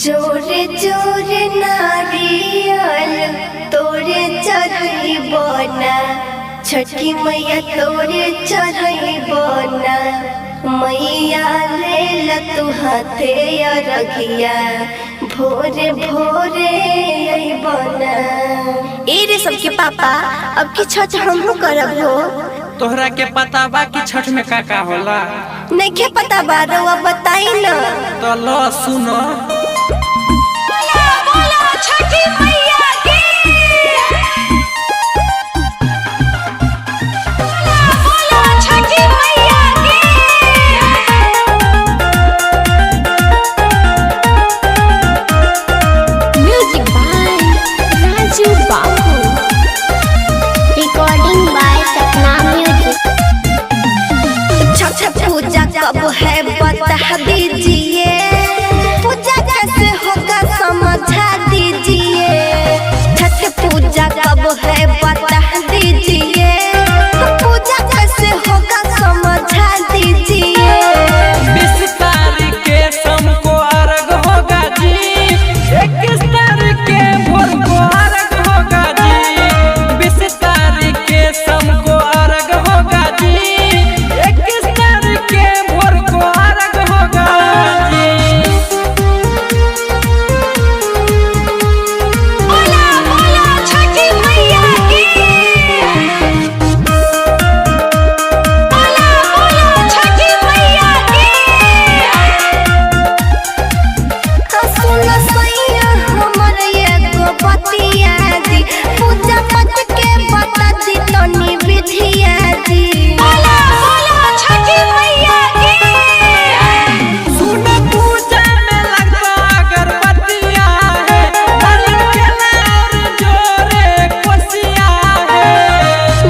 जोरे जोरे नारियल तोरे चढ़ई बना, छठी मैया तोरे चढ़ई बना। मैया ले तू हाथे अरघिया, भोरे भोरे बना। ए रे सबके पापा, अब की छठ हमहू करब हो। तोहरा के पता बा कि छठ में का का होला? नइखे पता बा, रउआ बताई न। तो लो सुनो। Music by Raju Babu. Recording by Sapna Music. Chhath Puja कब है बता दीजिए, पूजा कैसे होगा समझा दीजिए। छठ पूजा कब है बता दीजिए, पूजा कैसे होगा समझा दीजिए। 20 तारीख के शाम को अर्घ होगा जी, 21 तारीख के भोर को अर्घ होगा जी। 20 तारीख के शाम को अर्घ होगा जी, 21 तारीख के भोर को अर्घ होगा जी। बोला बोला छठी मैया की। बोला बोला छठी मैया की। सुन सैया हमर एगो बतिया दी, पूजा पत के बता दी तनी विधिया दी। बोला बोला छठी मैया की। सुन पूजा में लगता अगरबत्तियाँ है, नारियल केला और जोरे कोसिया है।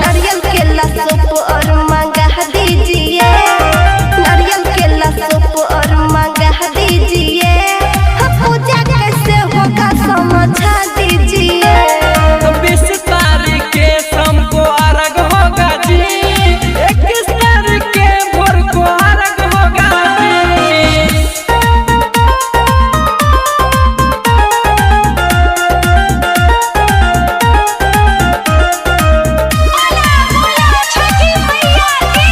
नारियल केला सूप और मंगा दीजिए, नारियल केला सूप और मंगा दीजिए। पूजा कैसे होगा समझा दीजिए। 20 तारीख के शाम को अर्घ होगा जी, 21 तारीख के भोर को अर्घ होगा जी। बोला बोला छठी मैया की।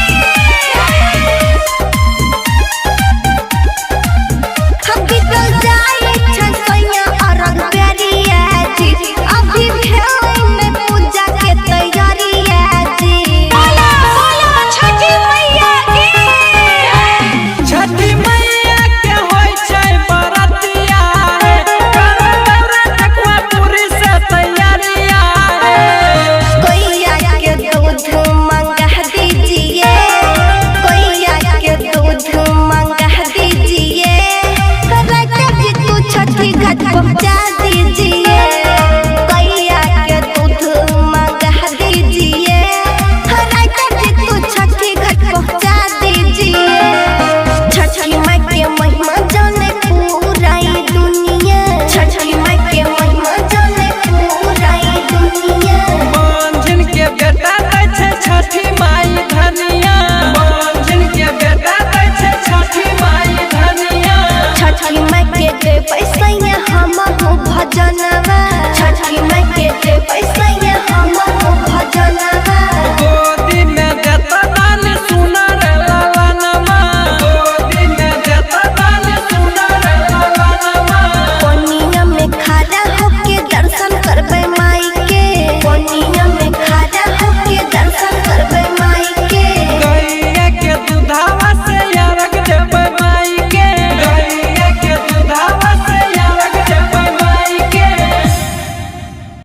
हम बीतल जाए छसैया अरग प्यारिया जी, अभी भेल में पूजा के तैयारिया जी। बोला बोला छठी मैया की। छठी मैया के होय छै बरतिया है, करो दौरा ठकुआ पूरी से तैयारिया है। कोइया के दूध मंगा दीजिए, कोइया के दूध मंगा दीजिए। राजा जी तू छठी घाट पहुँचा